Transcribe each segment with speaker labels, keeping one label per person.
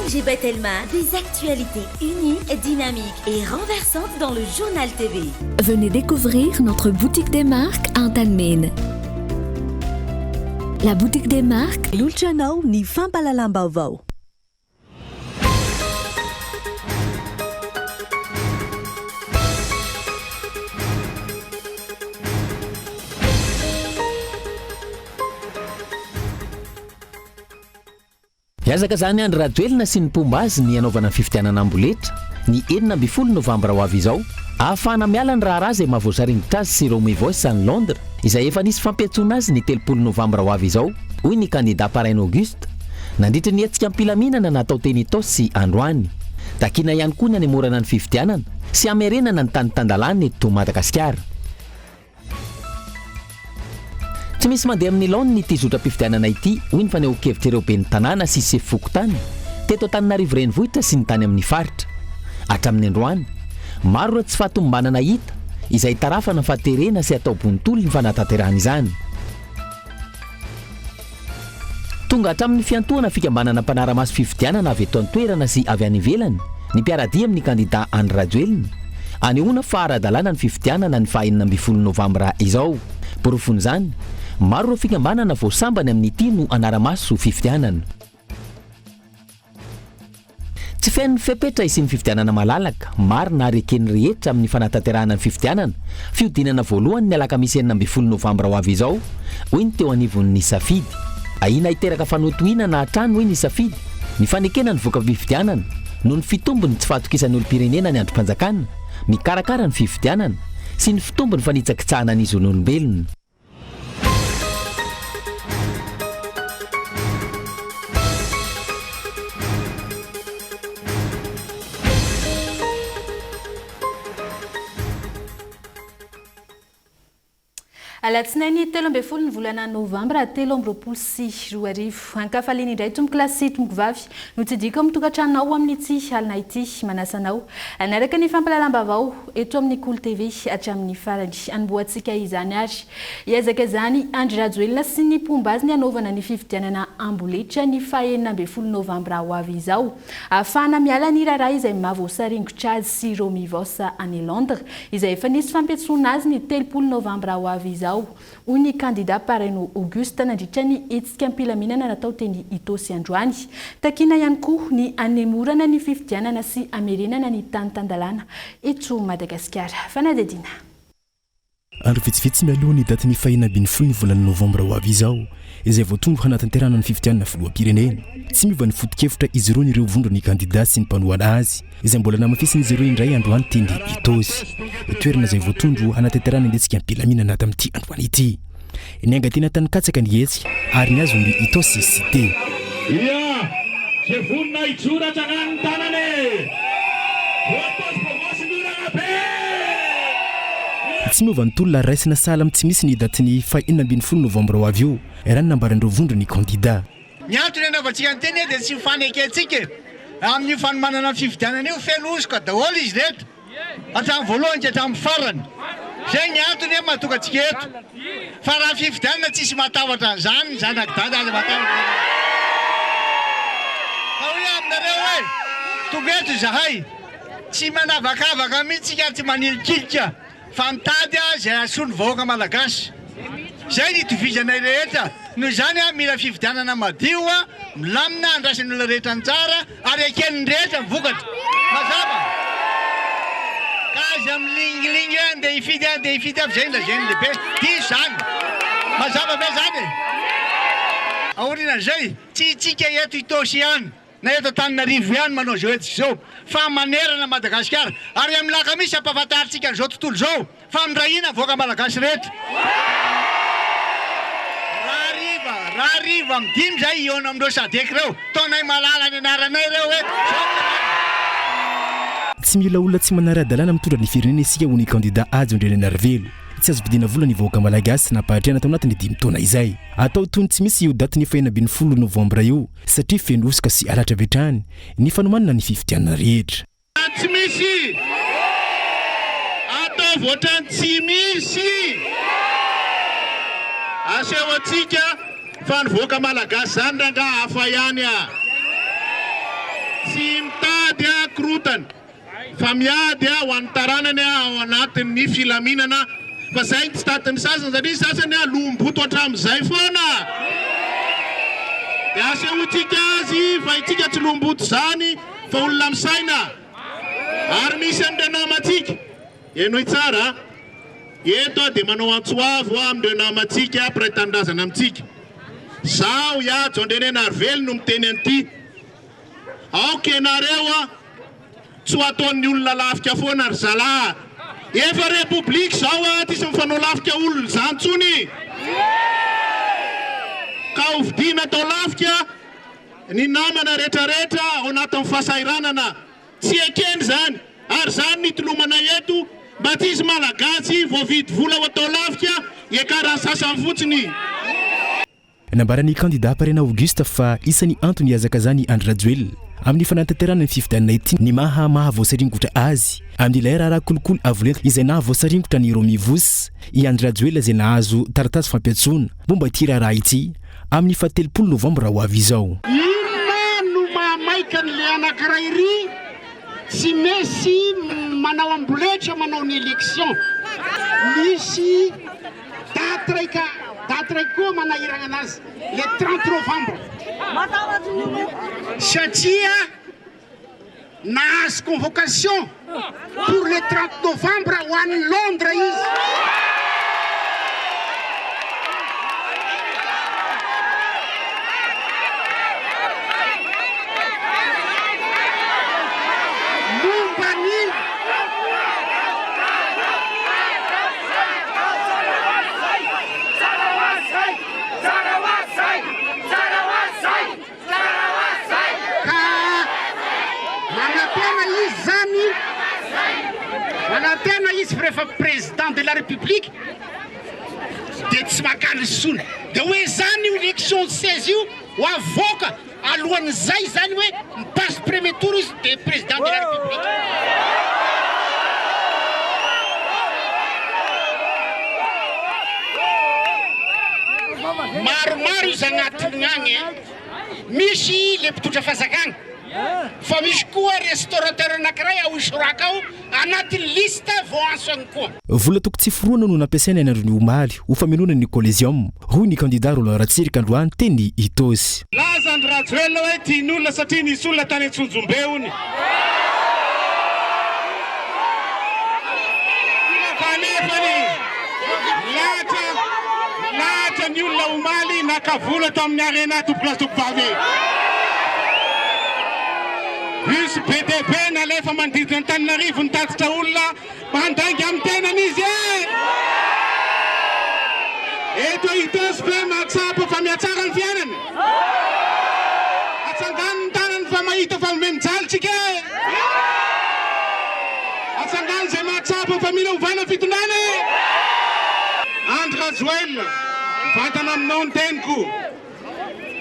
Speaker 1: ONG Batelma, des actualités uniques, dynamiques et renversantes dans le Journal TV.
Speaker 2: Venez découvrir notre boutique des marques Antanimena. La boutique des marques.
Speaker 3: Manolotra anao ny fampahalalam-baovao.
Speaker 4: Hiazaka izany Andry Rajoelina sy ny mpomba azy ny hanaovana ny fifidianana amboletra, ny 16 novambra ho avy izao, ahafahana miala ny raharaha izay mahavoasaringotra azy sy Romy Voice any Londres, izay efa nisy fampiantsoana azy ny 30 novambra ho avy izao, hoy ny kandida Paraina Auguste, nandritra ny hetsika am-pilaminana natao teny Itaosy androany. Takiana ihany koa ny hanemorana ny fifidianana sy hamerenana ny tany tan-dalàna eto Madagasikara. Tsy misy mandeha amin'ny laoniny ity zotram-pifidianana ity, hoy ny fanehoan-kevitr'ireo ben'ny tanàna sy sefo fokontany teto Antananarivo Renivohitra sy ny tany amin'ny faritra. Hatramin'ny androany, maro ireo tsy fahatomombanana hita, izay itarafana fa terena sy atao bontolo ny fanatanterahana izany. Tonga hatramin'ny fiantohana fikambanana mpanara-maso fifidianana avy eto an-toerana sy avy any ivelany ny mpiara-dia amin'ny kandida Andry Rajoelina, anehoana fa ara-dalàna ny fifidianana ny faha 16 novambra izao. Porofon'izany, maro ireo fikambanana vao sambany amin'ity no hanara-maso fifidianana. Tsy feno ny fepetra hisian'ny fifidianana malalaka, marina ary eken'ny rehetra amin'ny fanatanterahana ny fifidianana, fihodinana voalohany ny alakamisy 16 novambra ho avy izao, hoy ny teo anivon'ny Safidy. Ahiana hiteraka fanohintohinana hatrany, hoy ny Safidy, ny fanekena ny voka-pifidianana, noho ny fitombon'ny tsy fahatokisan'ny olom-pirenena ny andrim-panjakana mikarakara ny fifidianana sy ny fitombon'ny fanitsakitsahana ny zon'olombelona.
Speaker 5: Alatsinainy 13 ny volana novambra 2023. Ankafaliana indray tompokolahy sy tompokovavy no tsidihiko amin'ny tokantranonao amin'ity alina ity. Manasa anao hanaraka ny fampahalalam-baovao eto amin'ny Kolo TV hatramin'ny farany. Hanombohantsika izany ary. Hiezaka izany Andry Rajoelina sy ny mpomba azy ny hanaovana ny fifidianana amboletra ny faha 16 novambra ho avy izao. Ahafahana miala ny raharaha izay maha voasaringotra azy sy Romy Voos any Londres, izay efa nisy fampiantsoana azy ny 30 novambra ho avy izao, hoy ny kandida Paraino Auguste nandritra ny hetsika am-pilaminana natao teny Itaosy androany. Takiana ihany koa ny hanemorana ny fifidianana sy hamerenana ny tany tan-dalàna eto Madagasikara. Fanadihadiana.
Speaker 6: Andro vitsivitsy mialoha ny datin'ny fahenina ambin'ny folo ny volana novambra ho avy izao, izay voatondro hanatanterahana ny fifidianana filoham-pirenena. Tsy miova ny foto-kevitra ijoroan'ireo vondron'ny kandida sy ny mpanohana azy, izay mbola namafisin'izy ireo indray androany teny Itaosy, toerana izay voatondro hanatanterahana ny hetsika am-pilaminana tamin'ity androany ity. Niainga teny Antanikatsaka ny hetsika ary nihazo ny Itaosy Cité.
Speaker 7: Ia! Ze vonona hijoro atsangano ny tanana e! Voatosy bogosy ny orana be!
Speaker 6: Tsy miova ny tolona ary raisina sahala amin'ny tsy misy ny datin'ny faha 16 novambra ho avy io, raha ny nambaran'ireo vondron'ny kandida.
Speaker 8: Ny antony anaovantsika ny teny dia tsy mifanekentsika e! Amin'io fanomanana ny fifidianana io feno hosoka daholo izy rehetra. Hatramin'ny voalohany ka hatramin'ny farany. Izay ny antony mahatonga antsika eto. Fa raha fifidianana tsisy mahatahotra an'izany, ny zanak'i Dada aza matahotra an'izany. Fa hoy aho aminareo hoe, tonga eto izahay, tsy manavakavaka mihitsy isika ary tsy manilikilika. Fa mitady izay hahasoa ny vahoaka Malagasy. Izay ny itovizanay rehetra. Noho izany, mila fifidianana madio, milamina, andraisan'ny olona rehetra anjara ary eken'ny rehetra ny vokatra. Mazava? Ka aza milingilingy hoe andeha hifidy aho, andeha hifidy aho fa izay no lazain'ny lehibe. Diso izany. Mazava ve izany e? Aorianan'izay, tsy isika eto Itaosy ihany. na eto Antananarivo ihany manao izao hetsika izao fa manerana an'i Madagasikara ary amin'ny alakamisy hampahafantarintsika an'izao tontolo izao fa miray hina ny vahoaka malagasy rehetra. Rahariva, rahariva amin'ny dimy izay hihaona amin'ireo Sadec ireo, taonay malala ny anaranay ireo hoe izao ny tanàna.
Speaker 6: Tsy mila olona tsy manara-dalàna mitondra ny firenena isika hoy ny kandida Hajo Andrianainarivelo. Tsy azo vidiana vola ny vahoaka malagasy nampahantrana tao anatin'ny dimy taona izay. Atao toy ny tsy misy io datin'ny fahenina ambin'ny folo novambra io. satria feno hosoka sy halatra avy hatrany ny fanomanana ny fifidianana rehetra.
Speaker 7: Tsy misy! Ataovy ohatran'ny tsy misy! Aseho antsika fa ny vahoaka malagasy zany rangaha hafa ihany a! Tsy mitady korontana fa miady ho an'ny taranany ao anatin'ny filaminana fa zay ny tsy tatin'ny sasany satria ny sasany lomboto hatramin'izay foana dia asehontsika azy fa itsika tsy lomboto izany fa olona misaina ary misy an'ireo namantsika henoy tsara a! Eto aho dia manao antso avo amin'ireo namantsika mpiray tanindrazana amintsika. Izaho, Hajo Andrianenarivelo no miteny an'ity. Aoka ianareo a! Tsy ho ataon'ny olona lafika foana ry zalahy a! Efa Repoblika izao a! Tsisy mifanao lafika olona izany intsony! Ka hovidiana atao lafika ny namana rehetrarehetra ao anatin'ny fahasahiranana. Tsy ekena izany ary izany no itolomanay eto mba tsy hisy Malagasy voavidy vola ho atao lafika hiakaran'ny sasany fotsiny.
Speaker 6: Nambaran'ny kandidà Parena Auguste fa isan'ny antony hihazakazahan'i Andry Rajoelina amin'ny fanatanterahana ny fifidianana ity ny maha mahavoasaringotra azy amin'ilay raharaha kolikoly avo lenta izay nahavoasaringotra an'i Romy Voos i Andry Rajoelina izay nahazo taratasy fampiantsoana momba ity raharaha ity amin'ny fahatelopolo novambra ho avy izao.
Speaker 8: Inona no mahamaika an'le anakiray ry tsy mesy manao amboletra manao ny election misy daty raika daty raiky koa manahirana anazy le 30 novembre satria Nahazo convocation pour le 30 novembre ho any Londres izy. Momba ny. Ka manantena izy zany, manantena izy fa rehefa président de la république dia tsy maka lesona. Dia hoe zany io élection 16 io ho avoaka alohan'izay zany hoe mi-passe premier tour izy dia président de la république. Maromaro izy agnatiny agny e. Misy le mpitondra fanjakana fa misy koa restaurateur anakiray ao Isoraka ao anatin'ny liste voaantso agny koa.
Speaker 6: Vola toko tsy forohana no nampiasaina ny andron'ny omaly ho famenoana ny Coliseum, hoy ny kandida Roland Ratsiraka androany teny Itaosy.
Speaker 7: Laza Andry Rajoelina hoe tian'ny olona satria nisy olona tany Antsonjombe hono. Fa nefany lahatra lahatra ny olona omaly naka vola tao amin'ny Arena tompokolahy sy tompokovavy. Bus be dia be nalefa manodidina an'Antananarivo nitatitra olona Mandainga amin'ny tenany izy e! Eto Itaosy ve mahatsapa fa mihatsara ny fiainana? Atsangano ny tanany fa mahita fa mijaly tsika e! Atsangano izay mahatsapa fa mila ovana ny fitondrana e! Andry Rajoelina, mivantana aminao ny teniko.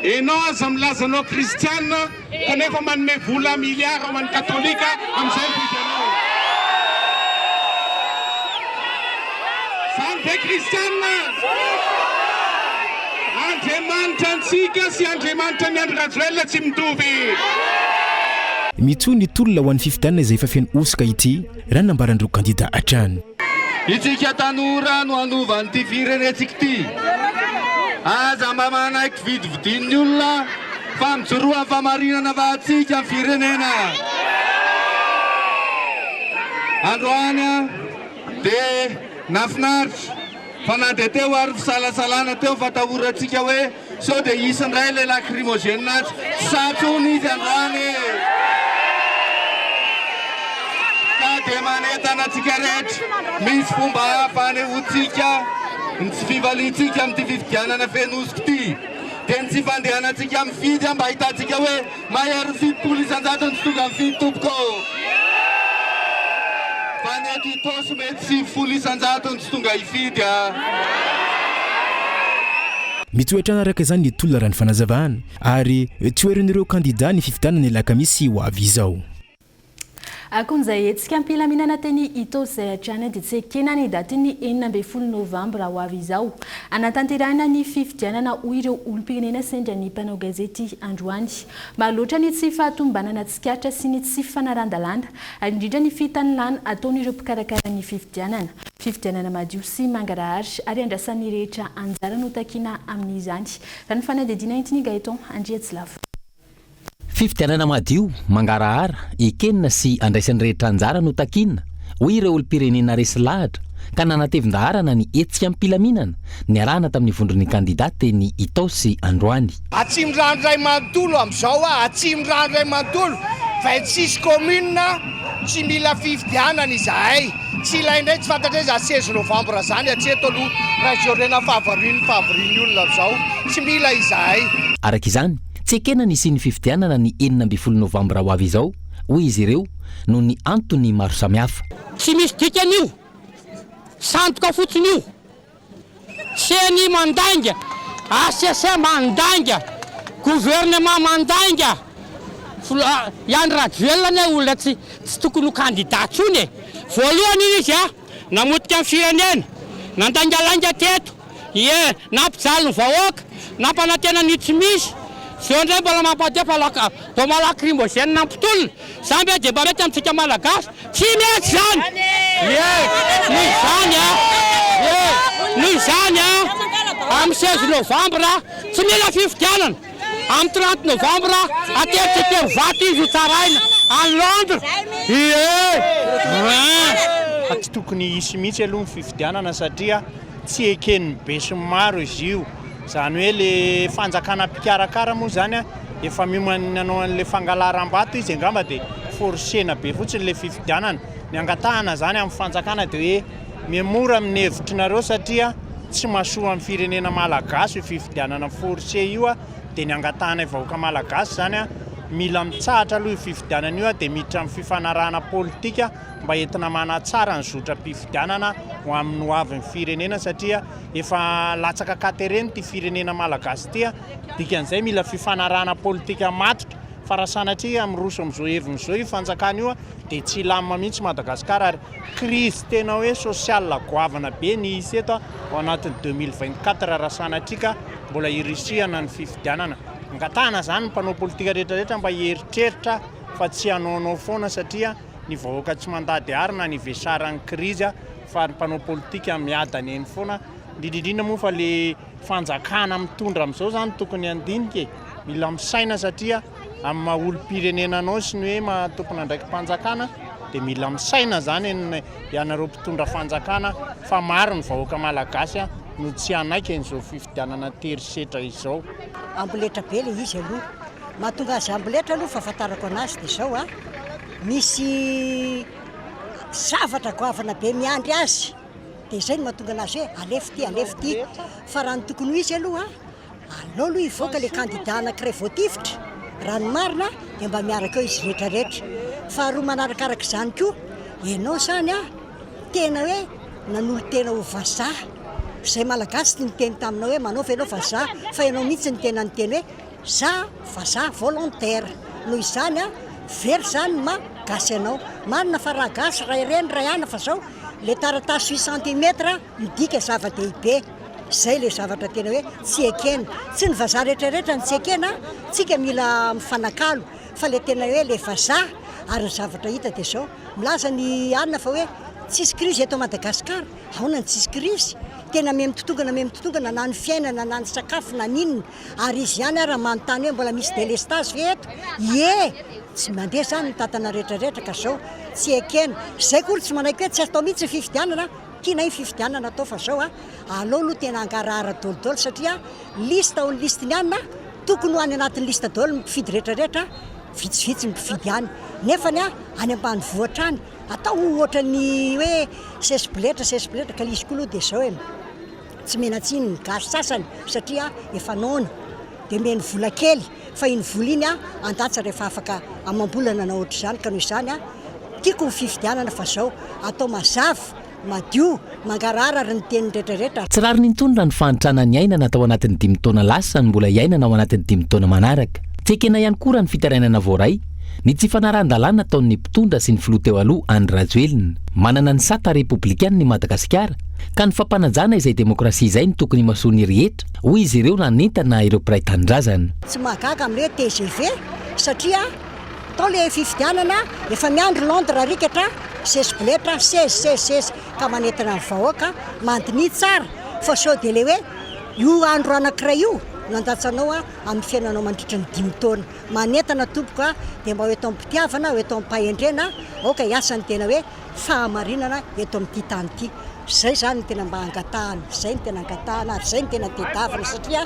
Speaker 7: Enao aza milaza anao kristiana kanefa manome vola milliard ho an'ny katolika amin'izay mifidy anao. Zany ve kristiana? Andriamanitra antsika sy Andriamanitra an'i Andry Rajoelina tsy mitovy.
Speaker 6: Mitohy ny tolona ho an'ny fifidianana izay efa feno hosoka ity, raha ny nambaran'ireo kandida hatrany.
Speaker 9: Itsika tanora no hanova an'ity firenentsika ity. Aza mba manaiky vidividin'ny olona fa mijoroa amin'ny fahamarinana fa antsika ny firenena. Androany dia nahafinaritra fa na dia teo ary ny fisalasalana teo ny fatahorantsika hoe Sao dia hisy indray ilay lacrymogène atsy? Tsy sahy intsony izy androany e! Ka dia manentana antsika rehetra, misy fomba hafa hanehoantsika ny tsy fivaliantsika amin'ity fifidianana feno hosoka ity, dia ny tsy fandehanantsika mifidy mba hahitantsika hoe Maherin'ny 70% ny tsy tonga mifidy tompoko ô! Fa ny eto Itaosy mety 90% ny tsy tonga hifidy a!
Speaker 6: Mitohy hatrany araka izany ny tolona raha ny fanazavana ary toherin'ireo kandida ny fifidianana ny alakamisy ho avy izao.
Speaker 5: Akon'izay hetsika am-pilaminana teny Itaosy izay hatrany dia tsy ekena ny datin'ny 16 novambra ho avy izao. Hanatanterahina ny fifidianana hoy ireo olom-pirenena sendra ny mpanao gazety androany. Maro loatra ny tsy fahatomombanana tsikaritra sy ny tsy fanaran-dalàna ary indrindra ny fitanilana ataon'ireo mpikarakara ny fifidianana. Fifidianana madio sy mangarahara ary andrasan'ny rehetra anjara no takiana amin'izany, raha ny fanadihadiana entin'i Gaëtan Andriatsilavo.
Speaker 4: Fifidianana madio, mangarahara, ekena sy andraisan'ny rehetra anjara no takiana, hoy ireo olom-pirenena resy lahatra ka nanatevin-daharana ny hetsika am-pilaminana niarahana tamin'ny vondron'ny kandida teny Itaosy androany.
Speaker 10: Atsimondrano iray manontolo amin'izao a, Atsimondrano iray manontolo, 26 communes, tsy mila fifidianana izahay, tsy ilainay, tsy fantatray izany 16 novembre izany hatreto aloha, raha izao rena favorian'ny favorian'ny olona amin'izao, tsy mila izahay.
Speaker 4: Araka izany, Tsy ekena ny hisian'ny fifidianana ny 16 novambra ho avy izao, hoy izy ireo, noho ny antony maro samihafa.
Speaker 11: Tsy misy dikany io, sandoka fotsiny io. Ceni mandainga, HCC mandainga, gouvernement mandainga. Filoha i Andry Rajoelina anie olona tsy tsy tokony ho candidat intsony e. Voalohany iny izy a, namotika ny firenena, nandaingalainga teto. Ie, nampijaly ny vahoaka, nampanantena ny tsy misy, zao indray mbola mampandefa laka baoma lacrymogène nampitolona, zany ve dia mba mety amintsika Malagasy? Tsy mety zany! Ie, noho izany a, ie, noho izany a, amin'ny 16 novembre tsy mila fifidianana, amin'ny 30 novembre ateritsika eo vato izy ho tsaraina any Londres, ie,
Speaker 12: Tsy tokony hisy mihitsy aloha ny fifidianana satria tsy eken'ny besinimaro izy io. Izany hoe le fanjakana mpikarakara moa izany efa miomana hanao an'le fangalaram-bato izy angamba dia forcena be fotsiny le fifidianana. Ny angatahana izany amin'ny fanjakana dia hoe mihemora amin'ny hevitrinareo satria tsy mahasoa amin'ny firenena malagasy io fifidianana forcé io dia ny angatahanay vahoaka malagasy izany mila mitsahatra aloha io fifidianana io dia miditra amin'ny fifanarahana politika mba entina manatsara ny zotram-pifidianana ho amin'ny ho avin'ny firenena satria efa latsaka an-katerena ity firenena malagasy ity, dikan'izay mila fifanarahana politika matotra fa raha sanatria miroso amin'izao heviny izao io fanjakana io dia tsy hilamina mihitsy Madagasikara ary crise tena hoe sociale goavana be ny hisy eto ao anatin'ny 2024 raha sanatria ka mbola hirisihana ny fifidianana. Angatahana izany ny mpanao politika rehetra rehetra mba hieritreritra fa tsy hanaonao foana satria ny vahoaka tsy mandady arina ny vesaran'ny krizy fa ny mpanao politika miadana eny foana, indrindra indrindra moa fa le fanjakana mitondra amin'izao zany tokony handinika e, mila misaina satria amin'ny maha olom-pirenena anao sy ny hoe maha tompon'andraiki-panjakana dia mila misaina zany ianareo mpitondra fanjakana fa maro ny vahoaka malagasy no tsy hanaiky an'izao fifidianana terisetra izao.
Speaker 13: Amboletra be le izy aloha. Mahatonga azy amboletra aloha fahafantarako anazy dia izao a, misy zavatra goavana be miandry azy dia izay no mahatonga anazy hoe alefa ity alefa ity fa raha ny tokony ho izy aloha aleo aloha hivoaka ilay kandida anankiray voatifitra raha ny marina dia mba miaraka eo izy rehetra rehetra faharoa manarakaraka izany koa ianao izany a tena hoe nanolo-tena ho vazaha izay malagasy tsy niteny taminao hoe manao ve ianao vazaha fa ianao mihitsy no tena niteny hoe Za vazaha volontaire noho izany a very zany ny maha gasy anao. Marina fa raha gasy ray reny ray ana fa zao le taratasy huit centimètre midika zava dehibe zay le zavatra tena hoe tsy ekena. Tsy ny vazaha rehetra rehetra no tsy ekena tsika mila mifanakalo fa le tena hoe le vazaha ary ny zavatra hita de zao milaza ny anona fa hoe tsisy crise eto Madagascar ahoana ny tsisy crise tena miha mitotongana miha mitotongana na ny fiainana na ny sakafo na ny inona Ary izy ihany ara manontany hoe mbola misy délestage ve eto? Ie! Tsy mandeha izany ny tantana rehetra rehetra ka zao tsy ekena. Izay koa tsy manaiky hoe tsy atao mihitsy ny fifidianana, tianay ny fifidianana atao fa zao a, aleo aloha tena hangarahara dolidoly satria liste ao liste ny anona tokony ho any anatin'ny liste daholo ny mpifidy rehetra rehetra, vitsivitsy ny mpifidy any. Nefany a, any ambanivohitra any atao ohatran'ny hoe sesi-boletra sesi-boletra ka izy koa aloha dia zao e. Tsy mena-tsiny ny gasy sasany satria efa noana dia omeny vola kely fa iny vola iny andatsa rehefa afaka amam-bolana na ohatr'izany ka noho izany tiako ny fifidianana fa zao atao mazava, madio, mangarahara ary ny teniny rehetra rehetra.
Speaker 4: Tsy rariny intsony raha ny fahantrana niainana tao anatin'ny dimy taona lasa no mbola hiainana ao anatin'ny dimy taona manaraka. Tsy ekena ihany koa raha ny fitarainana voaray. ny tsy fanarahan-dalàna ataon'ny mpitondra sy ny filoha teo aloha Andry Rajoelina. Manana ny sata repoblikanina i Madagasikara ka ny fampanajana izay demokrasia izay no tokony himasoan'ny rehetra, hoy izy ireo nanentana ireo mpiray tanindrazana.
Speaker 13: Tsy mahagaga amin'ilay hoe tgv satria tao ilay fifidianana efa miandry Londres rikatra sesy boletra sez sez sez ka manentana ny vahoaka mandiniha tsara fa sao dia ilay hoe io andro anankiray io no andatsanao amin'ny fiainanao mandritra ny dimy taona. Manentana tompoko a, dia mba ho eto am-pitiavana, ho eto am-pahendrena, aoka hiasa ny tena hoe fahamarinana eto amin'ity tany ity. Izay izany no tena mba angatahana, izay no tena angatahana ary izay no tena tedavina satria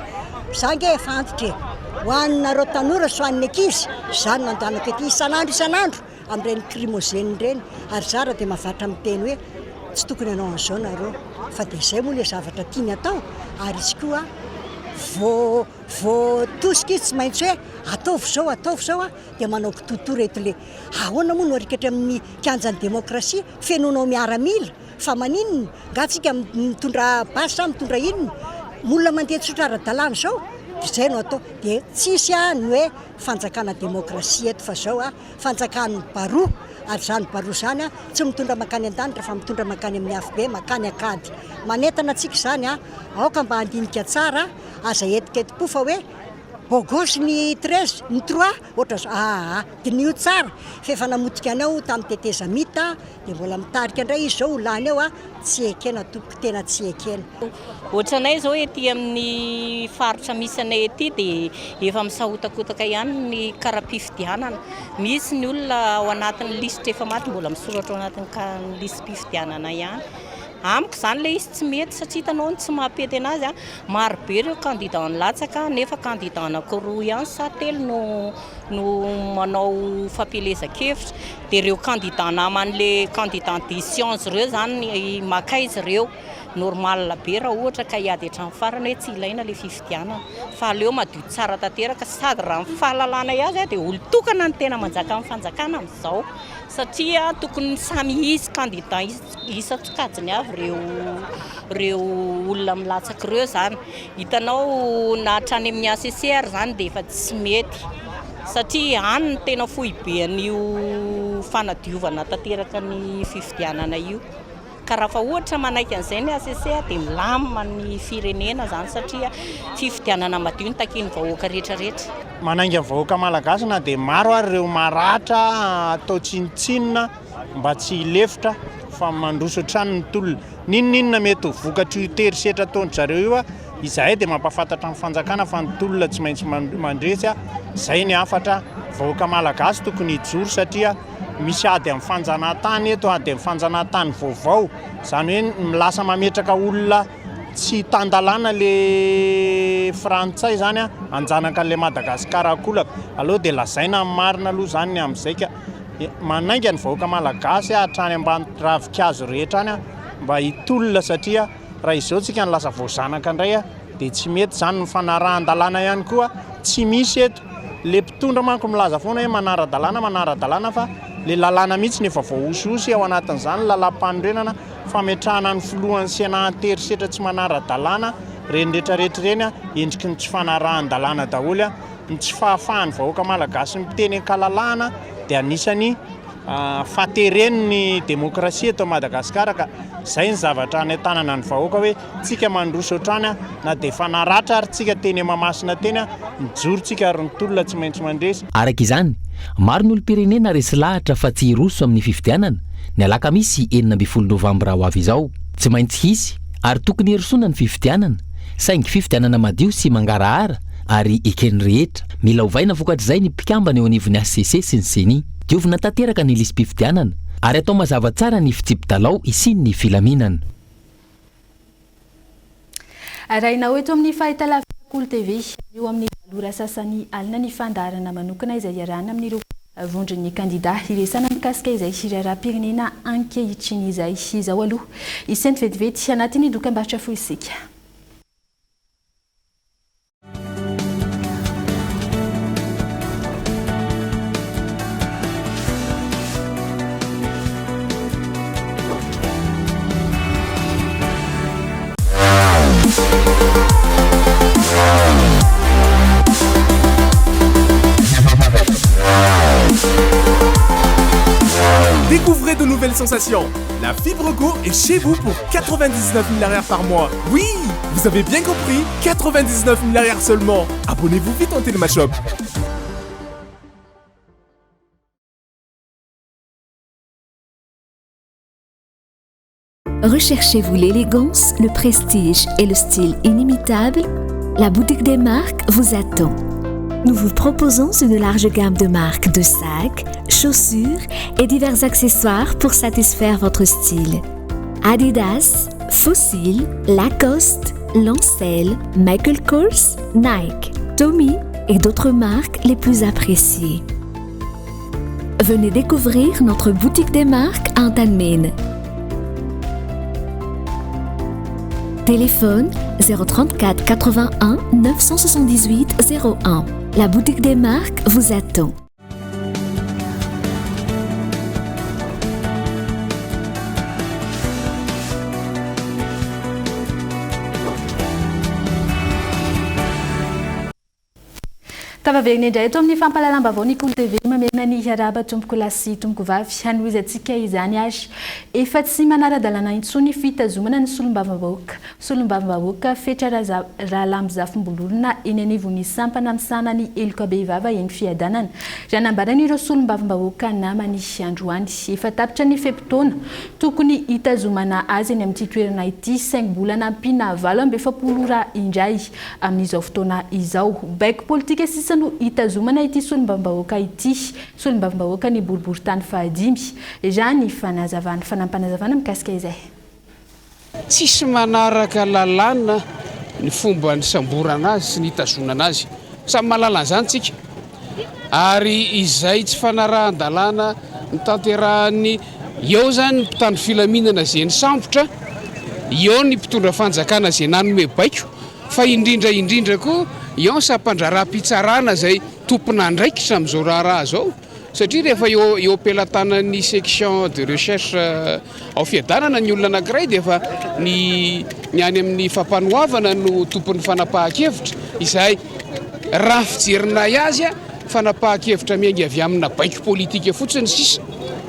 Speaker 13: za ange efa antitra e! Ho anareo tanora sy ho an'ny ankizy, izany no andehanako ety isan'andro isan'andro amin'ireny crimogène ireny ary za raha dia mahavatra miteny hoe tsy tokony hanao an'izao nareo fa dia izay moa ilay zavatra tiany atao ary izy koa vao Voatosika izy tsy maintsy hoe ataovy izao, ataovy izao a, dia manao kitoatoa reto le. Ahoana moa no arikatra amin'ny kianjan'ny demokrasia, fenoinao miaramila, fa maninona? Nga tsika mitondra basy sa mitondra inona? Olona mandeha tsotra ara-dalàna izao, dia izay no atao. Dia tsisy a ny hoe fanjakana demokrasia eto fa izao a, fanjakan'ny baroa, ary izany baroa izany a, tsy mitondra mankany an-danitra fa mitondra mankany amin'ny afobe, mankany an-kady. Manentana antsika izany a, aoka mba handinika tsara. Aza hetiketim-po fa hoe beau gosse ny 13, ny trois, ohatran'izao, aa diniho tsara fa efa namotika anao tamin'ny tetezamita dia mbola mitarika indray izy izao ho lany eo a, tsy ekena tompoko, tena tsy ekena.
Speaker 14: Ohatranay izao ety amin'ny faritra misy anay ety dia efa misahotakotaka ihany ny kara-pifidianana. Misy ny olona ao anatin'ny lisitra efa maty mbola misoratra ao anatin'ny lisi-pifidianana ihany. Amiko izany ilay izy tsy mety satria hitanao ny tsy maha-pety anazy a, maro be ireo candidat nilatsaka nefa candidat anankiroa ihany sa telo no no manao fampielezan-kevitra, dia ireo candidat naman'ilay candidat décision ireo izany makaiza ireo, normal be raha ohatra ka hiady hatramin'ny farany hoe tsy ilaina ilay fifidianana fa aleo madio tsara tanteraka sady raha ny fahalalanay azy dia olon-tokana no tena manjaka amin'ny fanjakana amin'izao satria tokony samy hisy candidat Isan-tsokajiny avy ireo ireo olona milatsaka ireo izany. Hitanao na hatrany amin'ny HCC ary izany dia efa tsy mety satria any no tena foiben'io fanadiovana tanteraka ny fifidianana io. Ka raha fa ohatra manaiky an'izay ny HCC dia milamina ny firenena izany satria fifidianana madio no takian'ny vahoaka rehetra rehetra.
Speaker 12: Manainga ny vahoaka malagasy na dia maro ary ireo maratra atao tsinontsinona. mba tsy hilefitra fa mandroso hatrany ny tolona. N'inon'inona mety ho vokatr'io terisetra ataon-dry zareo io, izahay dia mampahafantatra ny fanjakana fa ny tolona tsy maintsy mandresy. Izay ny hafatra, vahoaka malagasy tokony hijoro satria misy ady amin'ny fanjanahantany eto, ady amin'ny fanjanahantany vaovao, izany hoe lasa mametraka olona tsy tan-dalàna le frantsay izany hanjanaka an'ilay Madagasikara ankolaka. Aleo dia lazaina ny marina aloha izany ny amin'izay ka. Manainga ny vahoaka malagasy hatrany ambany ravinkazo rehetra any mba hitolona satria raha izao tsika no lasa voazanaka indray dia tsy mety izany. Ny fanarahan-dalàna ihany koa tsy misy eto. Le mpitondra manko milaza foana hoe manara-dalàna manara-dalàna fa le lalàna mihitsy no efa voahosihosy ao anatin'izany, lalàm-panorenana, fametrahana ny filohan'ny Sénat an-terisetra tsy manara-dalàna, ireny rehetrarehetra ireny endriky ny tsy fanarahan-dalàna daholo. Ny tsy fahafahan'ny vahoaka malagasy miteny an-kalalahana dia anisan'ny fahateren'ny demokrasia eto Madagasikara ka izay ny zavatra anentanana ny vahoaka hoe tsika mandroso hatrany na dia efa naratra ary tsika teny Mahamasina teny, mijoro tsika ary ny tolona tsy maintsy mandresy.
Speaker 4: Araka izany, maro ny olom-pirenena resy lahatra fa tsy hiroso amin'ny fifidianana ny alakamisy 16 novambra ho avy izao. Tsy maintsy hisy ary tokony hirosoana ny fifidianana, saingy fifidianana madio sy mangarahara ary eken'ny rehetra. Mila ovaina vokatr'izay ny mpikambana eo anivon'ny hcc sy ny ceni. Diovina tanteraka ny lisi-pifidianana ary atao mazava tsara ny fitsipi-dalao hisian'ny filaminana.
Speaker 5: Arahinao eto amin'ny fahitalavitra Kolo TV, anio amin'ny valo ora sasany alina ny fandaharana manokana izay iarahana amin'ireo vondron'ny kandida hiresahana mikasika izay raharaham-pirenena ankehitriny izay. Izao aloha, hisento vetivety anatin'ny dokambarotra fohy isika.
Speaker 15: Découvrez de nouvelles sensations. La fibre Go est chez vous pour 99 000 arrières par mois. Oui, vous avez bien compris, 99 000 arrières seulement. Abonnez-vous vite en Telma Shop.
Speaker 2: Recherchez-vous l'élégance, le prestige et le style inimitable La boutique des marques vous attend. Nous vous proposons une large gamme de marques de sacs, chaussures et divers accessoires pour satisfaire votre style. Adidas, Fossil, Lacoste, Lancel, Michael Kors, Nike, Tommy et d'autres marques les plus appréciées. Venez découvrir notre boutique des marques Antanmene. Téléphone 034 81 978 01. La boutique des marques vous attend.
Speaker 5: Tafaverina indray eto amin'ny fampahalalam-baovao ny Kolo TV mamerina ny hiarahaba tompoko lahy sy tompoko vavy. Hanohizantsika izany ary efa tsy manara-dalàna intsony fitazomana ny solombavambahoaka solombavambahoaka Fetra Ralambozafimbololona eny anivon'ny sampana misahana ny heloka bevava eny Fiadanana. Raha nambaran'ireo solombavambahoaka namany androany. Efa tapitra ny fe-potoana tokony hitazomana azy eny amin'ity toerana ity saingy mbola nampiana 48 ora indray amin'izao fotoana izao. Baiko politika sisa no hitazomana ity solombavambahoaka ity, solombavambahoaka ny boriborintany fahadimy, raha ny fanazavana. Fanampinazavana mikasika izay.
Speaker 16: Tsisy manaraka lalàna ny fomba nisamborana azy sy nitazonana azy. Samy mahalala an'izany tsika. Ary izay tsy fanarahan-dalàna notanterahan'ny eo izany ny mpitandro filaminana izay nisambotra, eo ny mpitondra fanjakana izay nanome baiko, fa indrindra indrindra koa eo ny sampandraharaham-pitsarana izay tompon'andraikitra amin'izao raharaha izao, satria rehefa eo eo am-pelatanan'ny section de recherche ao Fiadanana ny olona anankiray dia efa ny ny any amin'ny fampanoavana no tompon'ny fanapahan-kevitra, izay raha fijerinay azy fanapahan-kevitra miainga avy amina baiko politika fotsiny sisa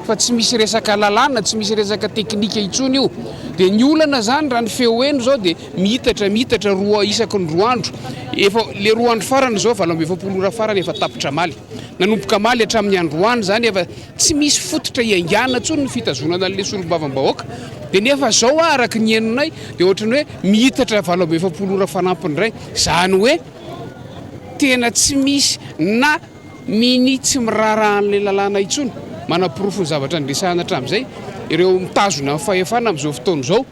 Speaker 16: fa tsy misy resaka lalàna, tsy misy resaka teknika intsony io. Dia ny olana izany raha ny feo heno izao dia miitatra miitatra roa isaky ny roa andro. Efa le roa andro farany izao 48 ora farany efa tapitra omaly. Nanomboka omaly hatramin'ny androany izany efa tsy misy fototra hiaingàna intsony ny fitazonana an'ilay solombavambahoaka. Dia nefa izao araka ny henonay dia ohatran'ny hoe miitatra 48 ora fanampiny indray. Izany hoe tena tsy misy na minia tsy miraharaha an'ilay lalàna intsony. Manaporofo ny zavatra niresahana hatramin'izay ireo mitazona ny fahefana amin'izao fotoana izao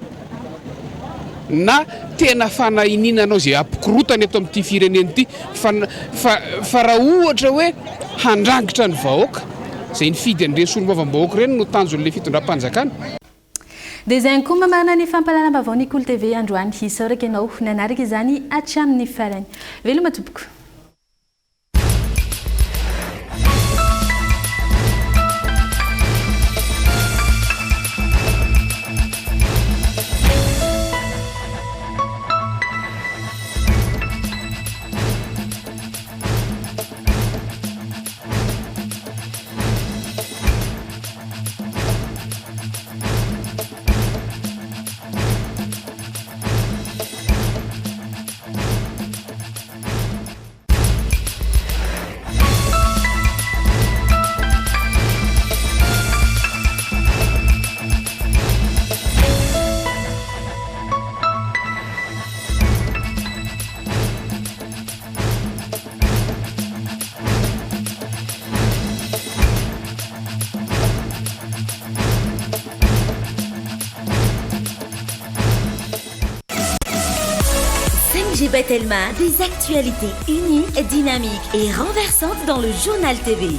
Speaker 16: na tena fanahiniana anao izay hampikorontana eto amin'ity firenena ity fa fa fa raha ohatra hoe handrangitra ny vahoaka izay nifidy an'ireny solombavambahoaka ireny no tanjon'ilay fitondram-panjakana.
Speaker 5: Dia izay ihany koa mamarana ny fampahalalam-baovao ny Kolo TV androany. Isaorako ianao nanaraka izany hatramin'ny farany. Veloma tompoko.
Speaker 1: 5G by Telma, des actualités uniques, dynamiques et renversantes dans le Journal TV.